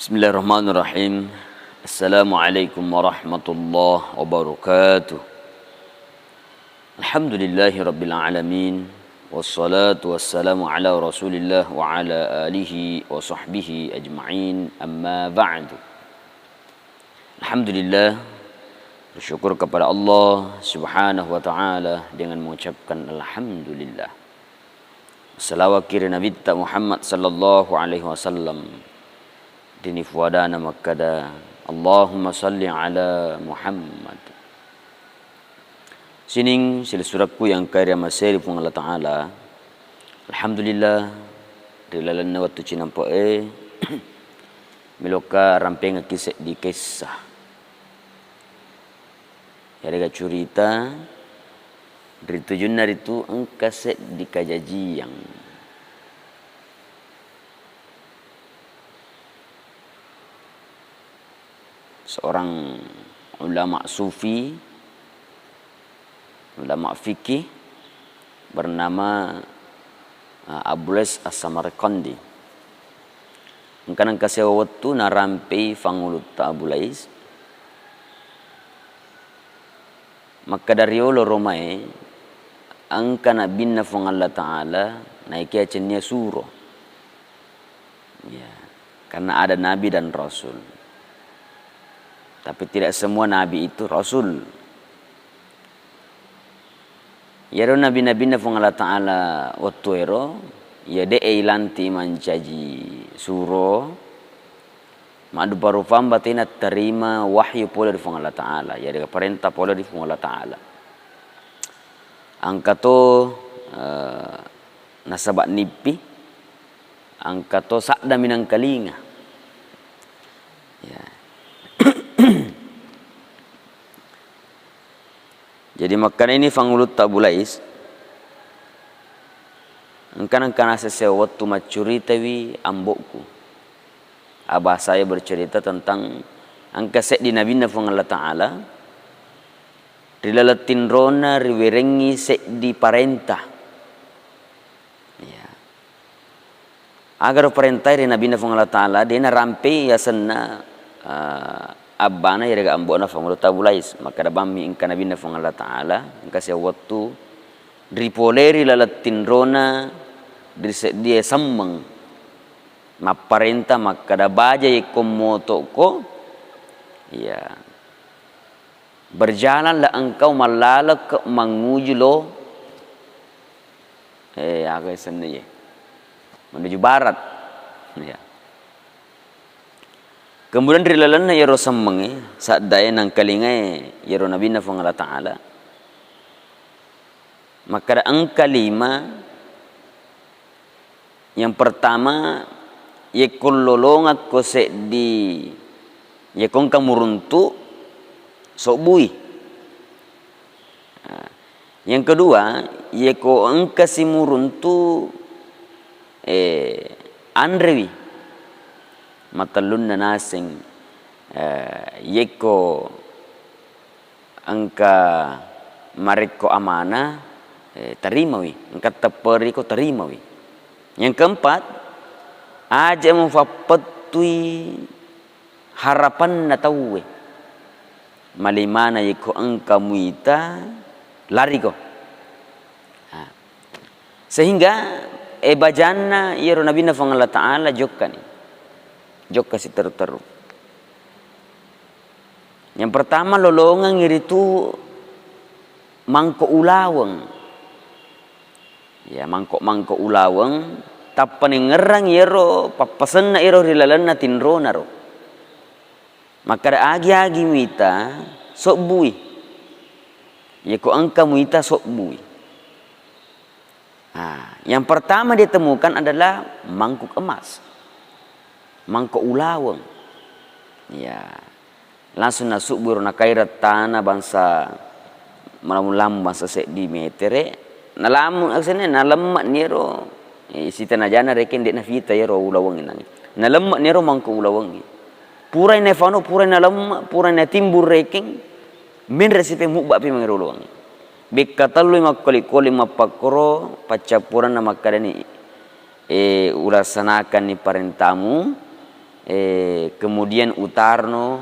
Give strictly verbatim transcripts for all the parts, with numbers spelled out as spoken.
Bismillahirrahmanirrahim. Assalamualaikum warahmatullahi wabarakatuh. Alhamdulillahi rabbil alamin. Wassalatu wassalamu ala Rasulillah wa ala alihi wa sahbihi ajma'in. Amma ba'du. Alhamdulillah, bersyukur kepada Allah Subhanahu wa Ta'ala dengan mengucapkan alhamdulillah. Salawaki ri Nabitta Muhammad sallallahu alaihi wasallam. Dini fuadana makkada, Allahumma salli ala Muhammad. Sining silessurekku yang kaya riamasei ri Puang Allah Ta'ala. Alhamdulillah, ri lalenna wettu cinampe'e, meloka rampengekki seddi kessa. Yarega curita, ri tujunna ritu engka seddi kajajiang. Seorang ulama sufi, ulama fikih bernama, uh, Abu Lais As-Samarqandi. Engka nengka sewa wettu narampei fangulutta Abu Lais. Makkada riolo romae, engka nabbinna Fuang Allah Ta'ala naekia cennia suro. Ya, karena ada nabi dan rasul. Tapi tidak semua nabi itu rasul. Iyaro nabi-nabinna Fuang Allah Ta'ala wettuero, iya de'e ilanti mancaji suro, maddupa-rupang batena tarima wahyu pole ri Fuang Allah Ta'ala, yarega parenta pole ri Fuang Allah Ta'ala. Engka to, eh, nasaba nippi, engka to sadda minangkalinga. Ya. Jadi makkanani fangulutta Abu Lais, engka nengka naseng sewa wettu maccuritawi ambo'ku. Abah saya bercerita tentang engka seddi nabinna Fuang Allah Ta'ala, ri laleng tinrona riwerengngi seddi parenta. Ya. Agaro parentae ri Nabinna Fuang Allah Ta'ala, de narampei yasenna, eh, abbana yarega ambo'na Fangulutta Abu Lais. Makkada bammi engka Nabinna Fuang Allah Ta'ala, engka sewwettu ripolei ri laleng tinrona ri seddie semmeng. Mapparenta makkada, "Baja yekko moto'ko, iya, berjalanlah engkau mallalekko manguju lo," eh, aga senna ye, menuju barat. Ya. Kemudian ri lalenna iyaro semmengnge, saddae nangkalingae iyaro Nabinna Fuang Allah Ta'ala. Makkada engka lima, yang pertama, yekko lolongakko seddi, yekko engka muruntu, sobbui. Nah, yang kedua, yekko engka simuruntu, eh, anrewi. Matellunna naseng, eh, yekko engka marekko amanah, eh, tarimawi. Engka tepperiko, tarimawi. Yang keempat, aja mufappettui harapanna tauwe. Malimana yekko engka muita, lariko. Ha. Sehingga, eh, bajanna iyaro Nabinna Fuang Allah Ta'ala jokkani. Jokka siterru-terru. Yang pertama, lolongang iritu mangko ulaweng. Ya, mangko-mangko ulaweng, tappa nengngerrang iyaro pappasenna iyaro ri lalenna tinronaro. Makkada, agi-agi muita, sobbui. Yeko engka muita, sobbui. Nah, yang pertama dia temukan adalah mangkuk emas. Mangko ulaweng. Ya. Langsung nasubbu ro, nakaira tana bangsa malamu-lamu, bangsa seddi metere. Nalamu, asenna nalemme'ni ro, eh, sitanajana rekeng de' nafita iyaro ulaweng nang. Nalemme'ni ro mangko ulaweng. Purai nafano, purai nalemma, purai natimbung rekeng, menre sipe mubba pi mangero ulaweng. Bekka tellui makkoli-koli mappakkoro, paccappurenna makkadani, eh, ulassanakanni parentamu, Eh, kemudian utarno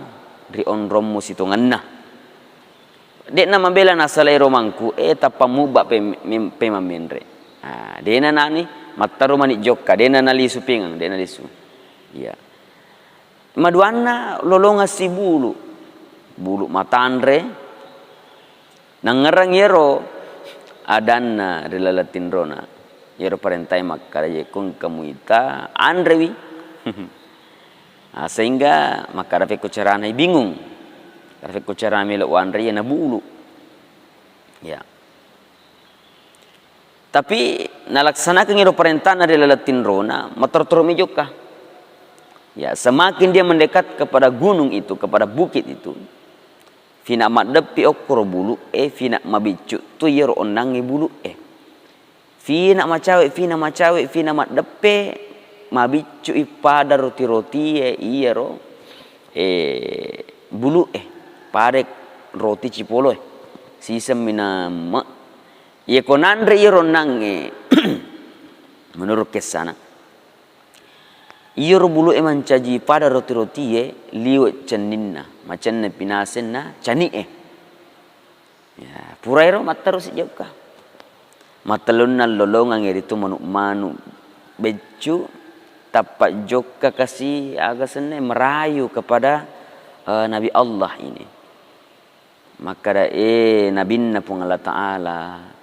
ri onrommu sitongenna. De'na mabela nasalai ro mangku, eh, tappa mubba pe-, mem-, pemammenre. Ah, de'na nani, mattaro mani jokka, de'na nalisu pingeng, de'na lisu. Iya. Maduanna lolongeng si bulu. Bulu matanre. Nangngerang iyaro adanna ri laleng tinrona. Iyaro parentae makkada, "Ye ko engka muita, anrewi." Ah, sehingga makkada, "Pekko carana?" Bingung. Makkada, "Pekko carana melo uanre?" Iya nabulu. Ya. Tapi nalaksanakeng iro parentana ri laleng tinrona, matoro-toro mi jokka. Ya, semakin dia mendekat kepada gunung itu, kepada bukit itu, fina maddeppe okkoro bulu'e, fina mabiccu tu iyaro onnangnge bulu'e. Fina macawe, fina macawe, fina maddeppe, mabiccu'i pada roti-rotie iyaro, eh, bulu'e, pada roti cipoloe. Siseng minemme. Iyako nanre iyaro onnangnge, menurut kessana, iyaro bulu'e mancaji pada roti-rotie, liwe' cenninna, macenne pinasenna cani'e. Ya, purairo matterusi jokka. Matellunna lolongang iritu manu'-manu' beccu, tappa jokka kasi aga senna merayu kepada, eh, Nabi Allah ini. Makkada, "Eh, nabinna Puang Allah Ta'ala,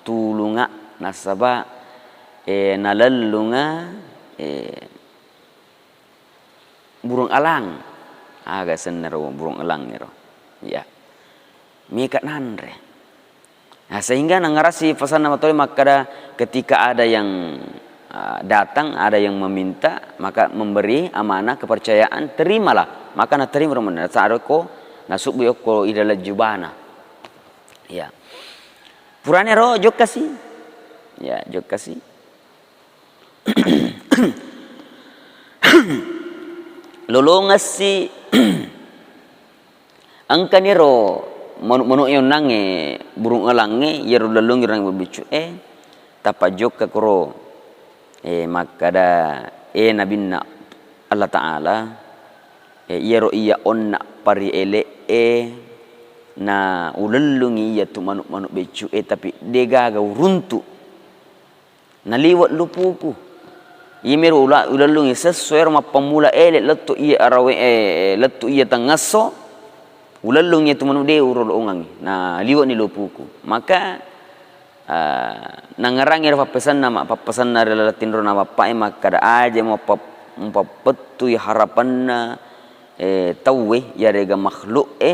tulunga, nasaba, eh, nalellunga, eh, burung elang." Aga senna ro burung elang ero. Ya. Mika nanre. Nah, sehingga nangngarasi pesanna matoli makkada, ketika ada yang, ah, datang, ada yang meminta, maka memberi amanah kepercayaan, terimalah. Maka naterima ro menna, sarekko nasubbu okko ri laleng jubana. Ya. Purane ro jokkasi. Ya, jokkasi. Lolongessi. Engkani ro manu'-manu' e onnangnge burung elangnge, iyaro lellungngi onnang biccu e, tappa jokka koro, eh, makkada, eh, nabinna Allah Ta'ala, eh, iyaro iya onna pariele'e na ulellungi iyatu manu'-manu' beccu e, tapi degaga uruntu. Naliwe' lupuku. Iyamiro ula-, ulellungi sesso ero mappammula ele' lettu iya arawe, eh, lettu iya tengngesso, ulellungi tu manu' de' urolongangi. Naliwe'ni lupuku. Maka, eh, nangngerangi ero pappesanna, ma-, pappesanna ri laleng tinrona bappa'e makkada, "Aja mupap-, mupappettui harapanna, eh, tauwe, yarega makhluk e,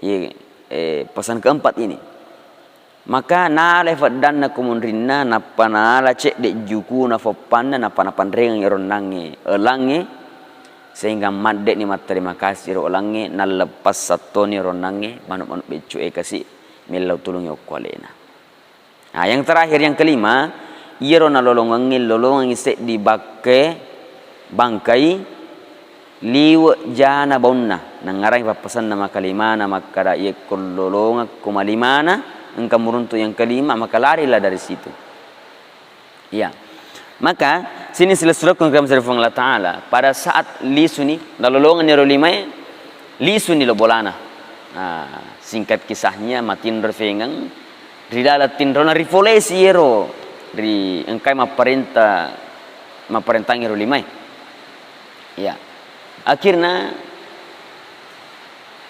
ye, eh, pesan keempat ini." Maka nalai feddanna ko munrinna, nappa nala cedde' jukuna foppanna, nappa napanrengeng ero onnangnge, elangnge, sehingga madde'ni matterima kasih ro elangnge, nalleppassattoni ro onnangnge, manu'-manu' beccu e kasi mellau tulungi okko alena. Nah, yang terakhir, yang kelima, iyaro nalolongengngi, lolongengngi seddi bakke, bangkai, liwe' jana baunna. Nangngarangi pappesanna makalimana makkada, "Iyekko lolongekko malimana, engka muruntu yang kelima, maka larilah dari situ." Iya. Maka, sini silessurekku engka maseri Puang Allah Ta'ala, pada saat lisuni, nalolongenni ro limae, lisuni lo bolana. Nah, singkat kisahnya, matinro fengeng, ri laleng tinrona ripolesi ero, ri engkai mapparenta, mapparentangi ro limae. Iya. Akhirna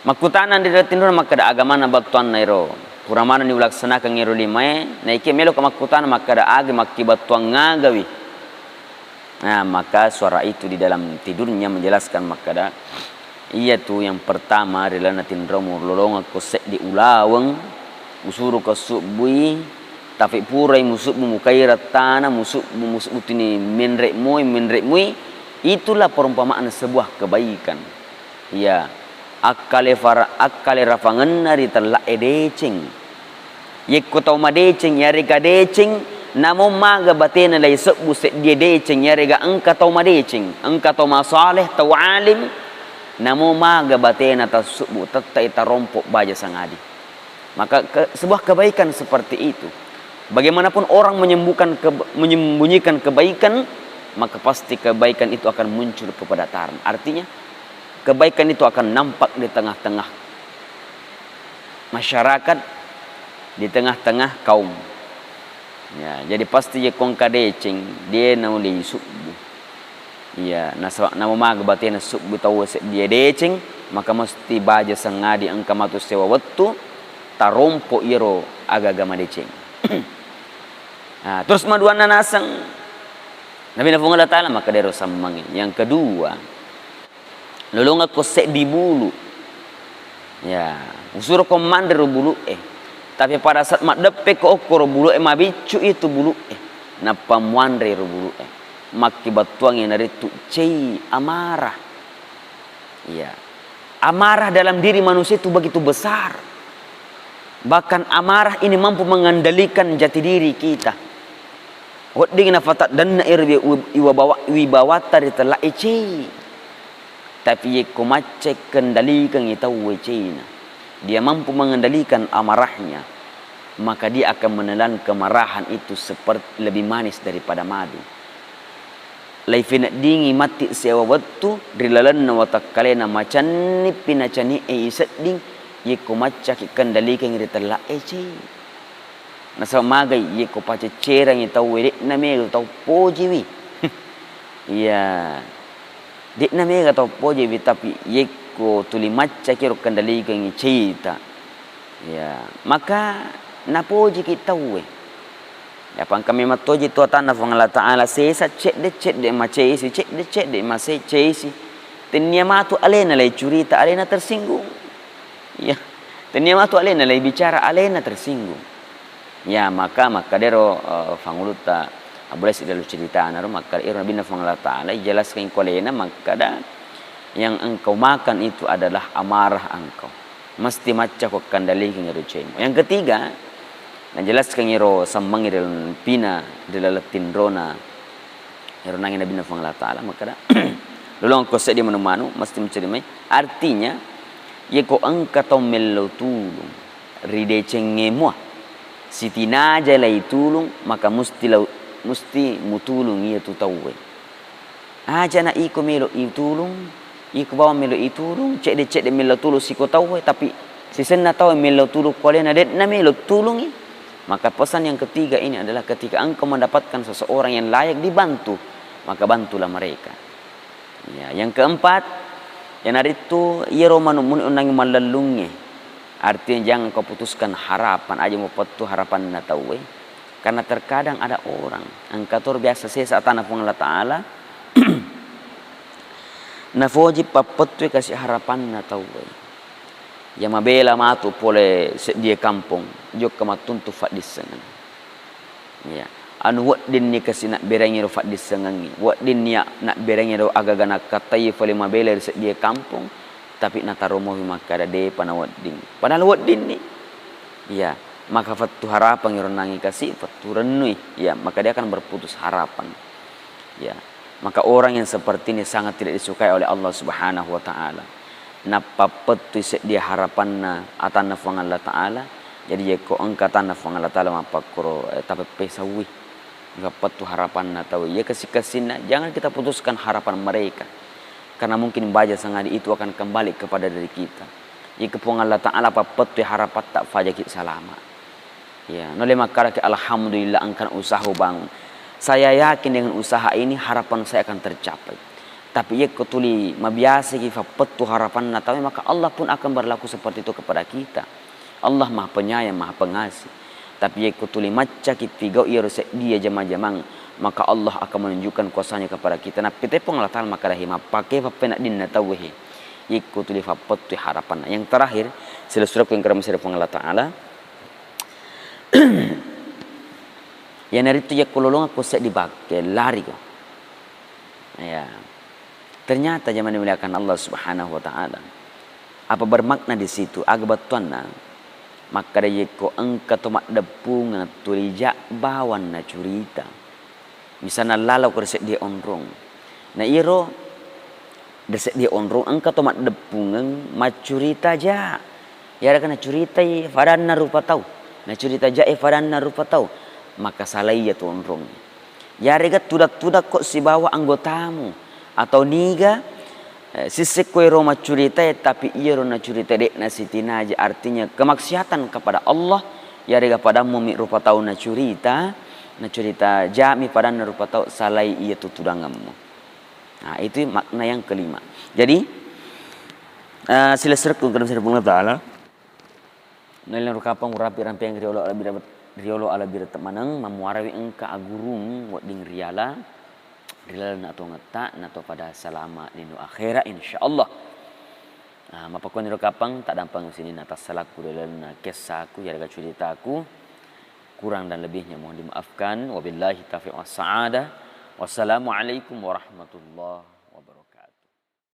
makkutana ri laleng tinrona makkada, "Aga maneng battuanna ero? Pura manenni ulaksanakeng ero limae, naikia meloka makkutana makkada aga makkibattuang agawi?" Nah, maka suara itu di dalam tidurnya menjelaskan makkada, "Iyatu yang pertama ri lalenna tinromu lolongekko seddi ulaweng, usuruka subbui, tapi purai musubbu mukaireng tana, musubbu, musubbu tuni menre' moi, menre' mui, itulah perumpamaan sebuah kebaikan." Iya, akkale fara-, akkale rafangenna ri tella'e deceng. Yekko tau madeceng, yarega deceng, namo maga batena laisebbu seddie deceng, yarega engka tau madeceng, engka tau masaleh, tau alim, namo maga batena tassubbu, tettai tarompo baja sangadi. Maka ke-, sebuah kebaikan seperti itu, bagaimanapun orang menyembuhkan keb-, menyembunyikan kebaikan, maka pasti kebaikan itu akan muncul kepada tarna. Artinya, Kebaikan itu akan nampak di tengah-tengah masyarakat, di tengah-tengah kaum. Ya, jadi pasti je ko engka deceng, de naulle isubbu. Iya, nasaba namo maga batena subbu tau seddie deceng, maka mesti baja sangadi engka matu sewa wettu, tarompo iyaro aga-aga madeceng. Nah, terus maduanna naseng, Nabi Puang Allah Ta'ala makkeda ero sammangi. Yang kedua, lolongekko seddi bulu. Ya, usuroko manre ro bulu'e. Tapi pada saat maddeppeko okko ro bulu'e, mabiccu itu bulu'e. Nappa muanre ro bulu'e. Makkibattuang iyanaritu cei amarah. Iya. Amarah dalam diri manusia itu begitu besar. Bahkan amarah ini mampu mengendalikan jati diri kita. Wedding nafataddanna ero wi-, wibawa-, wibawatta ri tellae cei. Tapi yekko maccai kendalikangngi tauwe ceina, dia mampu mengendalikan amarahnya, maka dia akan menelan kemarahan itu seperti lebih manis daripada madu. Laifineddingi matti sewa wettu ri lalenna watakkalena, macennippi nacani'e isedding, yekko maccaki kendalikangngi ri tellae cei. Nasaba magai yekko paceccerangngi tauwe, de'na mega tau pojiwi. Iya. De'na mega tau pojiwi, tapi yekko tuli maccaki ro kendalikangngi ceita, iya, maka napojiki tauwe. Iya, pangka memang toji tu atanna Puang Allah Ta'ala, sesa cedde-cedde maceisi, cedde-cedde maceisi. Tennia matu alena lai curita, alena tersinggung. Iya. Tennia matu alena lai bicara, alena tersinggung. Ya, maka makkadero, eh, fangulutta Abu Lais dalam ceritana ro, makkada ero Nabinna Puang Allah Ta'ala ijelaskan ko alena, makkada, yang engkau makan itu adalah amarah engkau. Mesti macca ko kendalikan ero cemu. Yang ketiga, najelaskan ero sammangi dalam pina, dalam tinrona. Ero nangi Nabinna Puang Allah Ta'ala makkada, lolong ko seddi manu-manu, mesti mencari mai. Artinya, yeko engka tau mello tulung ri decengnge mua, sitinaja lai tulung, maka musti lau-, musti mutulung iya tu tauwe. Aja na iko melo itulung, iko bawang melo itulung, cedde-cedde melo tulung siko tauwe, tapi sisenna tauwe melo tulung ko alena de'na melo tulungi. Maka pesan yang ketiga ini adalah ketika engkau mendapatkan seseorang yang layak dibantu, maka bantulah mereka. Ya, yang keempat, iyanaritu iyaro manu-, muni onnangi mallellungnge. Artinya jangan kau putuskan harapan, aja mupettu harapanna tauwe. Karena terkadang ada orang, engka toro biasa sesa atanna Puang Allah Ta'ala, nafoji pappettui kasi harapanna tauwe. Ya mabela matu pole seddie kampong, jokka mattuntu faddissengeng. Iya. Anu weddinni kasi nabberengngi ro faddissengengngi, weddinni ya nabberengngi ro agaga nakkattai fale mabela ri seddie kampong, tapi nataro mofi makkada depa nawedding. Padahal weddinni. Iya, maka fettu harapangngi ro nangi kasi, fettu rennui. Iya, maka dia akan berputus harapan. Ya, maka orang yang seperti ini sangat tidak disukai oleh Allah Subhanahu wa Ta'ala. Napappettui seddie harapanna atanna Puang Allah Ta'ala. Jadi, yekko engka atanna Puang Allah Ta'ala mappakkoro, eh, tapeppesauwi. Ifappettu harapanna tau. Iya, kessi-kessinna, jangan kita putuskan harapan mereka. Karena mungkin baja sangadi itu akan kembali kepada diri kita. Yekko Puang Allah Ta'ala pappettui harapatta, fajaki salama. Ya, nulle makkaraki, "Alhamdulillah, engkana usaha ubangun. Saya yakin dengan usaha ini harapan saya akan tercapai." Tapi yekko tuli mabiasaki fappettu harapanna tauwe, maka Allah pun akan berlaku seperti itu kepada kita. Allah Maha Penyayang, Maha Pengasih. Tapi yekko tuli maccaki pigau iyaro seddie jama-jamang, maka Allah akan menunjukkan kuasanya kepada kita. Nappitai Puang Allah Ta'ala makkada, he, mappake pappeneddinna tauwe, he. Yekko tuli fappettu harapanna. Yang terakhir, silessurekku yang kerama seri Puang Allah Ta'ala, iyanaritu yakko lolongekko seddi bakke, lariko. Ya. Ternyata jamaah dimuliakan Allah Subhanahu wa Ta'ala. Apa bermakna di situ? Aga bettuanna? Makkada yekko engka to maddeppungeng tuli ja bawang nacurita. Misalna laloko ri seddie onrong. Na iyaro ri seddie onrong engka to maddeppungeng maccurita ja. Iyarega nacuritai fadanna rupa tau. Nacurita jae fadanna rupa tau. Maka salai iya tu onrong. Iyarega tudang-tudangko sibawa anggotamu atau niga Eh, sissekkoero maccuritae, tapi iyaro nacurita de'na sitinaja, artinya kemaksiatan kepada Allah, yarega padammu mi rupa tau nacurita, nacurita jami padanna rupa tau salai iya tutudangemmu. Nah, itu makna yang kelima. Jadi, eh, silessurekku engka ri Puang Allah Ta'ala. Naileng rukapang urapi rampeng riolo alabira, riolo alabira maneng, mammuarawi engka agurung wedding riala ri lalenna atuangetta, nato pada salama lino akhera, insyaallah. Ah, mappakkoni rukapang, taddampeng sininna tassalakku ri lalenna kessaku, yarega curitaku. Kurang dan lebihnya mohon dimaafkan. Wabillahi taufiq wassa'adah. Wassalamualaikum warahmatullahi